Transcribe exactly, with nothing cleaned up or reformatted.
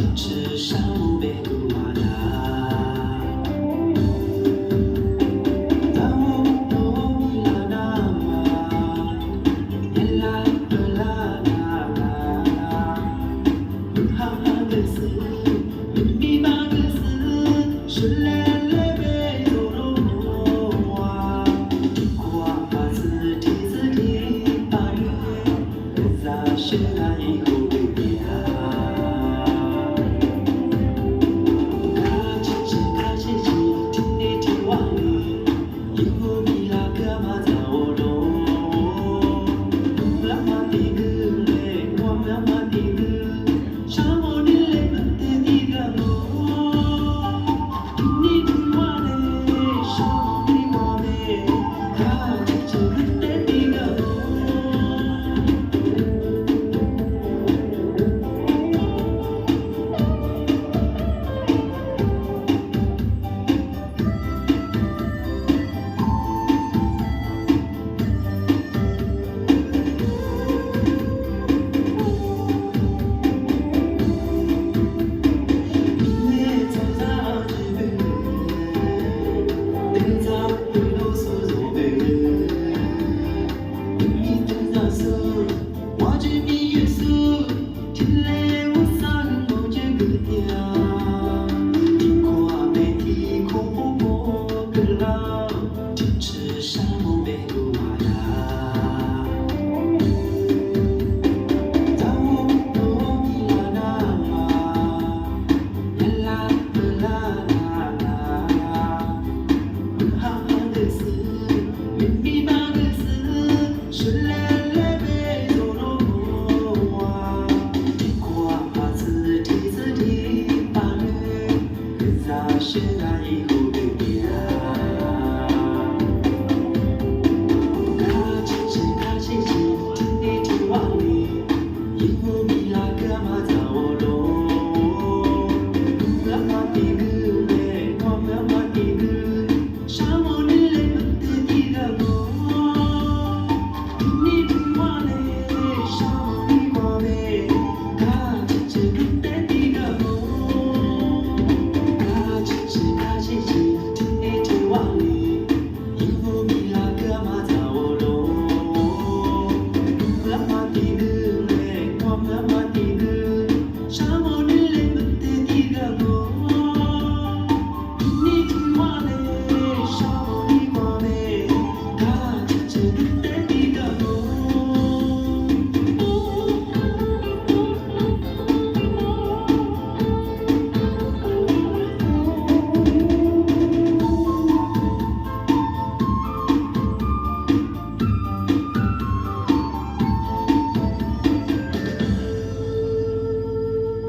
Tiqcuiq sharmawr bae-eu maqnaq, daqmur dov-awr miqlaq nar-aq, yaerlar peular nar-aq, meuqha geuf shuif, meuqmir bar geuf shuif, sheuqlaer laer bae dov lor-aq, tiqkawv-aq paqtsuif tiqtsuif tiqpav nuir, zaq sheuqghae-iq ghofdui bif-a. Kar tiqjeq kar tiqjeq tiqnaeq tiqwar-iq, yawmuiq miqlaq keuv-a maqdzaq-awr lawr. Ghawqmya maqbif gui laer, ghawqmya maqbif gui, sharmawr ni laer maqtae bi gaq-awr. Tiqnaeq tiqwar nae sharmawr ni mawr nae, kar tiqjeq maqtae bi gaq-awr. Tiqkawv-aq bae tiqkawv khoerkawv keuvlar-awr, tiqcuiq sharmawr bae-eu maqnaq, daqmur dov-awr miqlaq nar-aq, yaerlar peular nar-aq, meuqha geuf shuif, meuqmir bar geuf shuif, sheuqlaer laer bae dov lor-aq, tiqkawv-aq paqtsuif tiqtsuif tiqpav nuir, zaq sheuqghae-iq